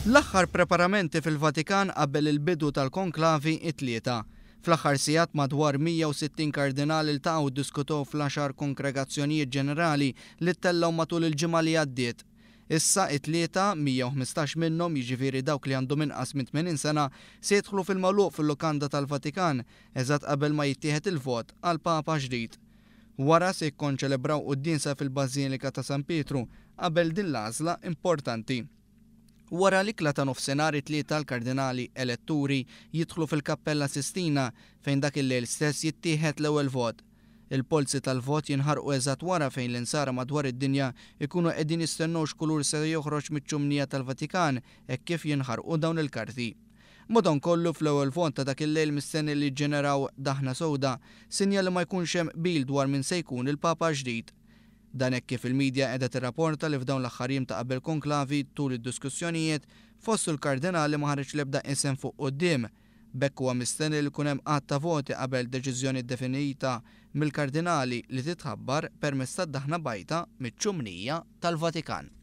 L-aħħar preparamenti fil-Vatikan qabel il-bidu tal-konklavi it-Tlieta. Fl-aħħar sigħat madwar 160 kardinal iltaqgħu u ddiskutew fl-għaxar kongregazzjonijiet ġenerali li ttellgħu matul il-ġimgħa li għaddiet. Issa, it-Tlieta, 115 minnhom, jiġifieri dawk li għandhom inqas minn 80 sena, se jidħlu fil-magħluq fil-lukanda tal-Vatikan eżatt qabel ma jittieħed il-vot għal Papa ġdid. Wara se jikkonċelebraw quddiesa fil-Bażilika ta' San Pietru qabel din l-għażla importanti. Wara l-ikla ta' nofsinhar it-Tlieta l-Kardinali eletturi jidħlu fil-Kappella Sistina fejn dak il-lejl stess jittieħed l-ewwel vot. Il-polzi tal-vot jinħarqu eżatt wara fejn l-Insara madwar id-dinja jkunu qegħdin jistennew x'kulur se joħroġ miċ-ċumnija tal-Vatikan hekk kif jinħarqu dawn il-karti. Madankollu fl-ewwel vot ta' dak il-lejl mistenni li jiġġeneraw daħna sewda, sinjal li ma jkunx hemm qbil dwar min se jkun il-Papa ġdid. Dan hekk kif il-media qiegħda tirrapporta li f'dawn l-aħħar jiem ta' qabel konklavi tul id-diskussjonijiet fost il-kardinali ma ħareġ l-ebda isem fuq quddiem. B'hekk huwa mistenni li jkun hemm għadd ta' voti qabel deċiżjoni definita mill-kardinali li titħabbar permezz tad-daħna bajta miċ-ċumnija tal-Vatikan.